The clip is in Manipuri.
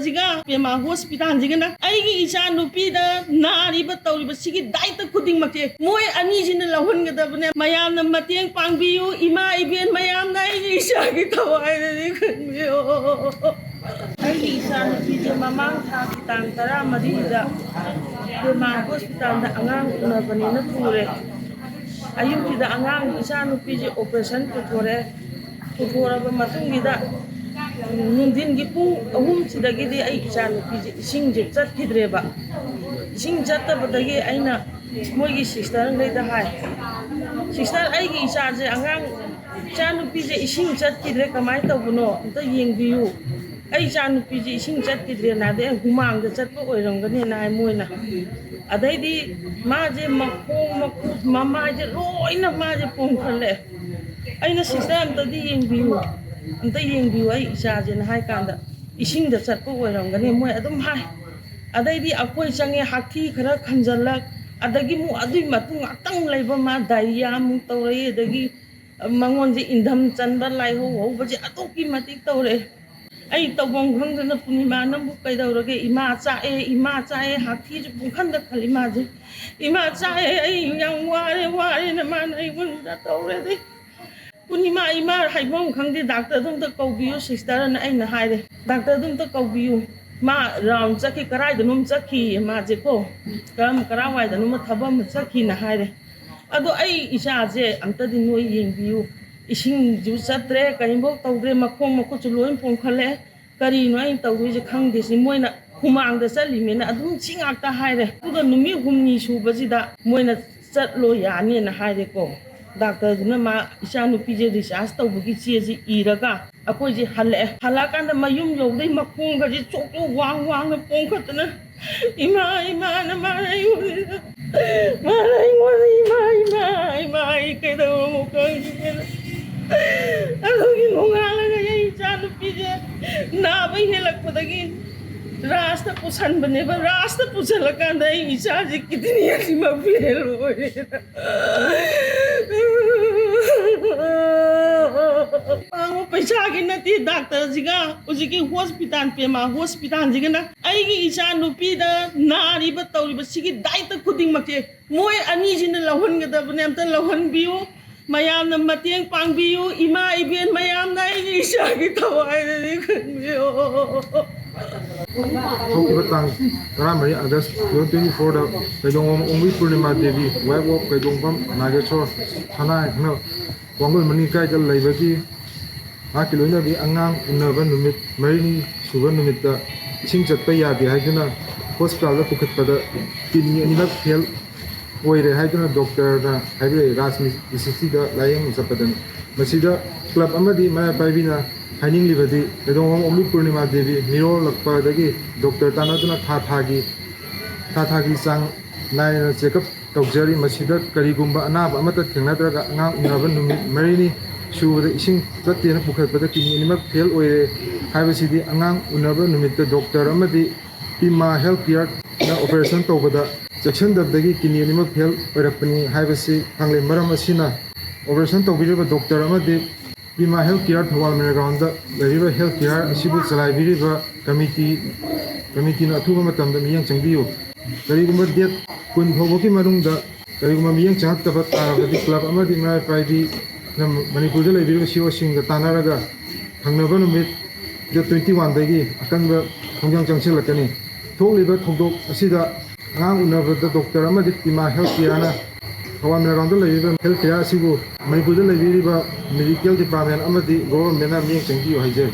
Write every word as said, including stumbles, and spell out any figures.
ꯁꯤꯒ ꯄꯦꯃꯥ ꯍꯣꯁꯄꯤꯇꯥꯜꯁꯤꯒꯅ ꯑꯩꯒꯤ ꯏꯆꯥ ꯅꯨꯄꯤꯗ ꯅꯥꯔꯤꯕ ꯇꯧꯔꯤꯕ ꯁꯤꯒꯤ ꯗꯥꯏꯇ ꯈꯨꯗꯤꯡꯃꯛꯁꯦ ꯃꯣꯏ ꯑꯅꯤꯁꯤꯅ ꯂꯧꯍꯟꯒꯗꯕꯅꯦ꯫ ꯃꯌꯥꯝꯅ ꯃꯇꯦꯡ ꯄꯥꯡꯕꯤꯌꯨ, ꯏꯃꯥ ꯏꯕꯦꯟ ꯃꯌꯥꯝꯅ ꯑꯩꯒꯤ ꯏꯆꯥꯒꯤ ꯊꯋꯥꯏꯗꯗꯤ ꯈꯟꯕꯤꯌꯨ꯫ ꯑꯩꯒꯤ ꯏꯆꯥ ꯅꯨꯄꯤꯁꯦ ꯃꯃꯥꯡ ꯊꯥꯒꯤ ꯇꯥꯡ ꯇꯔꯥꯃꯔꯤꯗ ꯄꯦꯃꯥ ꯍꯣꯁꯄꯤꯇꯥꯜꯗ ꯑꯉꯥꯡ ꯎꯅꯕꯅꯦꯅ ꯄꯨꯔꯦ꯫ ꯑꯌꯨꯛꯁꯤꯗ ꯑꯉꯥꯡ ꯏꯆꯥ ꯅꯨꯄꯤꯁꯦ ꯑꯣꯄꯔꯦꯁꯟ ꯄꯨꯊꯣꯔꯦ꯫ ꯄꯨꯊꯣꯔꯕ ꯃꯇꯨꯡꯁꯤꯗ ꯅꯨꯡꯊꯤꯟꯒꯤ ꯄꯨꯡ ꯑꯍꯨꯝꯁꯤꯗꯒꯤꯗꯤ ꯑꯩ ꯏꯆꯥ ꯅꯨꯄꯤꯁꯦ ꯏꯁꯤꯡꯁꯦ ꯆꯠꯈꯤꯗ꯭ꯔꯦꯕ꯫ ꯏꯁꯤꯡ ꯆꯠꯇꯕꯗꯒꯤ ꯑꯩꯅ ꯃꯣꯏꯒꯤ ꯁꯤꯁꯇꯔꯈꯩꯗ ꯍꯥꯏ, "ꯁꯤꯁꯇꯔ, ꯑꯩꯒꯤ ꯏꯆꯥꯁꯦ, ꯑꯉꯥꯡ ꯏꯆꯥ ꯅꯨꯄꯤꯁꯦ ꯏꯁꯤꯡ ꯆꯠꯈꯤꯗ꯭ꯔꯦ, ꯀꯃꯥꯏꯅ ꯇꯧꯕꯅꯣ ꯑꯝꯇ ꯌꯦꯡꯕꯤꯌꯨ꯫ ꯑꯩ ꯏꯆꯥ ꯅꯨꯄꯤꯁꯦ ꯏꯁꯤꯡ ꯆꯠꯈꯤꯗ꯭ꯔꯦꯅ ꯍꯥꯏꯗꯤ ꯑꯩ ꯍꯨꯃꯥꯡꯗ ꯆꯠꯄ ꯑꯣꯏꯔꯝꯒꯅꯤꯅ" ꯍꯥꯏ ꯃꯣꯏꯅ꯫ ꯑꯗꯩꯗꯤ ꯃꯥꯁꯦ ꯃꯈꯣꯡ ꯃꯈꯨꯠ ꯃꯃꯥꯏꯁꯦ ꯂꯣꯏꯅ ꯃꯥꯁꯦ ꯄꯣꯝꯈꯠꯂꯛꯑꯦ꯫ ꯑꯩꯅ, "ꯁꯤꯁꯇꯔ, ꯑꯝꯇꯗꯤ ꯌꯦꯡꯕꯤꯌꯨ, ꯑꯝꯇ ꯌꯦꯡꯕꯤꯌꯨ ꯑꯩ ꯏꯆꯥꯁꯦꯅ" ꯍꯥꯏ ꯀꯥꯟꯗ, "ꯏꯁꯤꯡꯗ ꯆꯠꯄ ꯑꯣꯏꯔꯝꯒꯅꯤ" ꯃꯣꯏ ꯑꯗꯨꯝ ꯍꯥꯏ꯫ ꯑꯗꯩꯗꯤ ꯑꯩꯈꯣꯏ ꯆꯪꯉꯦ, ꯍꯥꯛꯊꯤ ꯈꯔ ꯈꯟꯖꯜꯂꯛ, ꯑꯗꯒꯤ ꯑꯃꯨꯛ ꯑꯗꯨꯏ ꯃꯇꯨꯡ ꯉꯥꯛꯇꯪ ꯂꯩꯕ ꯃꯥ ꯗꯥꯏꯔꯤꯌꯥ ꯑꯃꯨꯛ ꯇꯧꯔꯛꯏ, ꯑꯗꯒꯤ ꯃꯉꯣꯟꯁꯦ ꯏꯟꯊꯝ ꯆꯟꯕ, ꯂꯥꯏꯍꯧ ꯍꯧꯕꯁꯦ ꯑꯗꯨꯛꯀꯤ ꯃꯇꯤꯛ ꯇꯧꯔꯛꯑꯦ꯫ ꯑꯩ ꯇꯧꯐꯝ ꯈꯪꯗꯅ ꯄꯨꯔꯅꯤꯃꯥ ꯅꯪꯕꯨ ꯀꯩꯗꯧꯔꯒꯦ? ꯏꯃꯥ ꯆꯥꯛꯑꯦ, ꯏꯃꯥ ꯆꯥꯛꯑꯦ, ꯍꯥꯛꯊꯤꯁꯨ ꯄꯨꯡꯈꯟꯗ ꯈꯜꯂꯤ ꯃꯥꯁꯦ꯫ "ꯏꯃꯥ ꯆꯥꯛꯑꯦ, ꯑꯩ ꯌꯥꯝ ꯋꯥꯔꯦ, ꯋꯥꯔꯦꯅ" ꯃꯥꯅ ꯑꯩꯉꯣꯟꯗ ꯇꯧꯔꯦ꯫ ꯑꯗꯩ "ꯄꯨꯔꯅꯤꯃꯥ, ꯏꯃꯥ ꯍꯥꯏꯐꯝ ꯈꯪꯗꯦ, ꯗꯥꯛꯇꯔꯗ ꯑꯝꯇ ꯀꯧꯕꯤꯌꯨ ꯁꯤꯁꯇꯔꯅ" ꯑꯩꯅ ꯍꯥꯏꯔꯦ꯫ "ꯗꯥꯛꯇꯔꯗ ꯑꯝꯇ ꯀꯧꯕꯤꯌꯨ, ꯃꯥ ꯔꯥꯎꯟ ꯆꯠꯈꯤ, ꯀꯗꯥꯏꯗꯅꯣꯝ ꯆꯠꯈꯤꯌꯦ ꯃꯥꯁꯦ ꯀꯣ, ꯀꯔꯝ ꯀꯔꯥꯏꯋꯥꯏꯗꯅꯣꯝ ꯊꯕꯛ ꯑꯃ ꯆꯠꯈꯤꯅ" ꯍꯥꯏꯔꯦ꯫ "ꯑꯗꯣ ꯑꯩ ꯏꯆꯥꯁꯦ ꯑꯝꯇꯗꯤ ꯅꯣꯏ ꯌꯦꯡꯕꯤꯌꯨ, ꯏꯁꯤꯡꯁꯨ ꯆꯠꯇ꯭ꯔꯦ, ꯀꯔꯤꯝꯐꯥꯎ ꯇꯧꯗ꯭ꯔꯦ, ꯃꯈꯣꯡ ꯃꯈꯨꯠꯁꯨ ꯂꯣꯏ ꯄꯣꯝꯈꯠꯂꯦ, ꯀꯔꯤꯅꯣ ꯑꯩꯅ ꯇꯧꯗꯣꯏꯁꯦ ꯈꯪꯗꯦ" ꯁꯤ ꯃꯣꯏꯅ ꯍꯨꯃꯥꯡꯗ ꯆꯠꯂꯤꯃꯦꯅ ꯑꯗꯨꯝ ꯁꯤ ꯉꯥꯛꯇ ꯍꯥꯏꯔꯦ꯫ ꯑꯗꯨꯒ ꯅꯨꯃꯤꯠ ꯍꯨꯝꯅꯤ ꯁꯨꯕꯁꯤꯗ ꯃꯣꯏꯅ "ꯆꯠꯂꯣ, ꯌꯥꯅꯤꯅ" ꯍꯥꯏꯔꯦꯀꯣ꯫ ꯗꯥꯛꯇꯔꯗꯨꯅ ꯃꯥ ꯏꯆꯥꯅꯨꯄꯤꯁꯦ ꯔꯤꯆꯥꯔꯖ ꯇꯧꯕꯒꯤ ꯆꯦꯁꯦ ꯏꯔꯒ ꯑꯩꯈꯣꯏꯁꯦ ꯍꯜꯂꯛꯑꯦ꯫ ꯍꯜꯂꯛꯑꯀꯥꯟꯗ ꯃꯌꯨꯝ ꯌꯧꯕꯗꯩ ꯃꯈꯣꯡꯒꯁꯦ ꯆꯣꯛ ꯆꯣꯛ ꯋꯥꯡ ꯋꯥꯡꯅ ꯄꯣꯝꯈꯠꯇꯅ, "ꯏꯃꯥ, ꯏꯃꯥꯅ" ꯃꯥꯅ ꯑꯩꯉꯣꯟꯗ, ꯃꯥꯅ ꯑꯩꯉꯣꯟꯗ "ꯏꯃꯥ, ꯏꯃꯥ, ꯏꯃꯥ, ꯑꯩ ꯀꯩꯗꯧꯔꯃꯣ ꯈꯪꯗꯦꯅ" ꯑꯗꯨꯒꯤ ꯅꯣꯡꯉꯥꯜꯂꯒ ꯑꯩ ꯏꯆꯥ ꯅꯨꯄꯤꯁꯦ ꯅꯥꯕ ꯍꯦꯜꯂꯛꯄꯗꯒꯤ ꯔꯥꯖꯇ ꯄꯨꯁꯟꯕꯅꯦꯕ꯫ ꯔꯥꯖꯇ ꯄꯨꯁꯜꯂꯀꯥꯟꯗ ꯑꯩ ꯏꯆꯥꯁꯦ ꯀꯤꯗꯅꯤ ꯑꯅꯤꯃꯛ ꯐꯦꯜ ꯑꯣꯏꯔꯦ꯫ ꯄꯩꯁꯥꯒꯤ ꯅꯠꯇꯦ ꯗꯥꯛꯇꯔꯁꯤꯒ ꯍꯧꯖꯤꯛꯀꯤ ꯍꯣꯁꯄꯤꯇꯥꯜ, ꯄꯦꯃꯥ ꯍꯣꯁꯄꯤꯇꯥꯜꯁꯤꯒꯅ ꯑꯩꯒꯤ ꯏꯆꯥ ꯅꯨꯄꯤꯗ ꯅꯥꯔꯤꯕ ꯇꯧꯔꯤꯕ ꯁꯤꯒꯤ ꯗꯥꯏꯇ ꯈꯨꯗꯤꯡꯃꯛꯁꯦ ꯃꯣꯏ ꯑꯅꯤꯁꯤꯅ ꯂꯧꯍꯟꯒꯗꯕꯅꯦ꯫ ꯑꯝꯇ ꯂꯧꯍꯟꯕꯤꯌꯨ꯫ ꯃꯌꯥꯝꯅ ꯃꯇꯦꯡ ꯄꯥꯡꯕꯤꯌꯨ꯫ ꯏꯃꯥ ꯏꯕꯦꯟ ꯃꯌꯥꯝꯅ ꯑꯩꯒꯤ ꯏꯆꯥꯒꯤ ꯊꯋꯥꯏꯗꯗꯤ ꯈꯟꯕꯤꯌꯨ꯫ ꯊꯣꯛꯈꯤꯕ ꯇꯥꯡ ꯇꯔꯥꯃꯔꯤ ꯑꯥꯒꯁ ꯇꯨ ꯊꯥꯎꯖꯟ ꯇ꯭ꯋꯦꯟꯇꯤ ꯐꯣꯔꯗ ꯀꯩꯗꯣꯡꯕꯝ ꯑꯣꯡꯕꯤ ꯄꯨꯔꯅꯤꯃꯥ ꯗꯦꯕꯤ, wife of ꯀꯩꯗꯣꯡꯕꯝ ꯅꯥꯒꯦꯁꯣꯔ ꯁꯅꯥ ꯍꯥꯏꯅ ꯋꯥꯡꯒꯣꯏ ꯃꯅꯤꯡ ꯂꯩꯀꯥꯏꯗ ꯂꯩꯕꯒꯤ ꯃꯍꯥꯛꯀꯤ ꯂꯣꯏꯅꯕꯤ ꯑꯉꯥꯡ ꯎꯅꯕ ꯅꯨꯃꯤꯠ ꯃꯔꯤꯅꯤ ꯁꯨꯕ ꯅꯨꯃꯤꯠꯇ ꯏꯁꯤꯡ ꯆꯠꯄ ꯌꯥꯗꯦ ꯍꯥꯏꯗꯨꯅ ꯍꯣꯁꯄꯤꯇꯥꯜꯗ ꯄꯨꯈꯠꯄꯗ ꯀꯤꯗꯅꯤ ꯑꯅꯤꯃꯛ ꯐꯦꯜ ꯑꯣꯏꯔꯦ ꯍꯥꯏꯗꯨꯅ ꯗꯣꯛꯇꯔꯅ ꯍꯥꯏꯕꯤꯔꯛꯏ꯫ ꯔꯥꯖ ꯃꯤꯁꯤꯇꯤꯗ ꯂꯥꯏꯌꯦꯡꯕ ꯆꯠꯄꯗꯅꯤ꯫ ꯃꯁꯤꯗ ꯀ꯭ꯂꯕ ꯑꯃꯗꯤ ꯃꯩꯔꯥ ꯄꯥꯏꯕꯤꯅ ꯍꯥꯏꯅꯤꯡꯂꯤꯕꯗꯤ ꯀꯩꯗꯧꯉꯝ ꯑꯣꯡꯕꯤ ꯄꯨꯔꯅꯤꯃꯥ ꯗꯦꯕꯤ ꯃꯤꯔꯣꯜꯂꯛꯄꯗꯒꯤ ꯗꯣꯛꯇꯔ ꯇꯥꯟꯅꯗꯨꯅ ꯊꯥ ꯊꯥꯒꯤ ꯊꯥ ꯊꯥꯒꯤ ꯆꯥꯡ ꯅꯥꯏꯅ ꯆꯦꯛꯑꯞ ꯇꯧꯖꯔꯤ꯫ ꯃꯁꯤꯗ ꯀꯔꯤꯒꯨꯝꯕ ꯑꯅꯥꯕ ꯑꯃꯠꯇ ꯊꯦꯡꯅꯗ꯭ꯔꯒ ꯑꯉꯥꯡ ꯎꯅꯕ ꯅꯨꯃꯤꯠ ꯃꯔꯤꯅꯤ ꯁꯨꯕꯗ ꯏꯁꯤꯡ ꯆꯠꯇꯦꯅ ꯄꯨꯈꯠꯄꯗ ꯀꯤꯗꯅꯤ ꯑꯅꯤꯃꯛ ꯐꯦꯜ ꯑꯣꯏꯔꯦ ꯍꯥꯏꯕꯁꯤꯗꯤ ꯑꯉꯥꯡ ꯎꯅꯕ ꯅꯨꯃꯤꯠꯇ ꯗꯣꯛꯇꯔ ꯑꯃꯗꯤ ꯄꯤꯃꯥ ꯍꯦꯜꯊ ꯀꯤꯌꯔꯅ ꯑꯣꯄꯔꯦꯁꯟ ꯇꯧꯕꯗ ꯆꯦꯛꯁꯤꯟꯗꯕꯗꯒꯤ ꯀꯤꯗꯅꯤ ꯑꯅꯤꯃꯛ ꯐꯦꯜ ꯑꯣꯏꯔꯛꯄꯅꯤ ꯍꯥꯏꯕꯁꯤ ꯈꯪꯂꯦ꯫ ꯃꯔꯝ ꯑꯁꯤꯅ ꯑꯣꯄꯔꯦꯁꯟ ꯇꯧꯕꯤꯔꯤꯕ ꯗꯣꯛꯇꯔ ꯑꯃꯗꯤ ꯄꯤꯃꯥ ꯍꯦꯜꯊ ꯀꯤꯌꯔ ꯊꯧꯕꯥꯜ ꯃꯦꯔꯥꯒ꯭ꯔꯥꯎꯟꯗ ꯂꯩꯔꯤꯕ ꯍꯦꯜꯊ ꯀꯤꯌꯔ ꯑꯁꯤꯕꯨ ꯆꯂꯥꯏꯕꯤꯔꯤꯕ ꯀꯃꯤꯇꯤ ꯀꯃꯤꯇꯤꯅ ꯑꯊꯨꯕ ꯃꯇꯝꯗ ꯃꯤꯠꯌꯦꯡ ꯆꯪꯕꯤꯌꯨ꯫ ꯀꯔꯤꯒꯨꯝꯕ ꯗꯦꯠ ꯀꯨꯟ ꯐꯥꯎꯕꯒꯤ ꯃꯅꯨꯡꯗ ꯀꯔꯤꯒꯨꯝꯕ ꯃꯤꯠꯌꯦꯡ ꯆꯪꯉꯛꯇꯕ ꯇꯥꯔꯕꯗꯤ ꯀ꯭ꯂꯕ ꯑꯃꯗꯤ ꯃꯩꯔꯥ ꯄꯥꯏꯕꯤꯅ ꯃꯅꯤꯄꯨꯔꯗ ꯂꯩꯕꯤꯔꯤꯕ ꯁꯤꯑꯣꯁꯤꯡꯒ ꯇꯥꯟꯅꯔꯒ ꯊꯪꯅꯕ ꯅꯨꯃꯤꯠ ꯗꯦꯠ ꯇ꯭ꯋꯦꯟꯇꯤ ꯋꯥꯟꯗꯒꯤ ꯑꯀꯟꯕ ꯈꯣꯡꯖꯪ ꯆꯪꯁꯤꯜꯂꯛꯀꯅꯤ꯫ ꯊꯣꯛꯂꯤꯕ ꯊꯧꯗꯣꯛ ꯑꯁꯤꯗ ꯑꯉꯥꯡ ꯎꯅꯕꯗ ꯗꯣꯛꯇꯔ ꯑꯃꯗꯤ ꯄꯤꯃꯥ ꯍꯦꯜꯊ ꯀꯤꯌꯔꯅ ꯊꯧꯕꯥꯜ ꯃꯦꯔꯥꯒ꯭ꯔꯥꯎꯟꯗ ꯂꯩꯔꯤꯕ ꯍꯦꯜꯊ ꯀꯤꯌꯔ ꯑꯁꯤꯕꯨ ꯃꯅꯤꯄꯨꯔꯗ ꯂꯩꯕꯤꯔꯤꯕ ꯃꯦꯗꯤꯀꯦꯜ ꯗꯤꯄꯥꯔꯠꯃꯦꯟ ꯑꯃꯗꯤ ꯒꯣꯚꯔꯟꯃꯦꯟꯅ ꯃꯤꯠꯌꯦꯡ ꯆꯪꯕꯤꯌꯨ ꯍꯥꯏꯖꯔꯤ꯫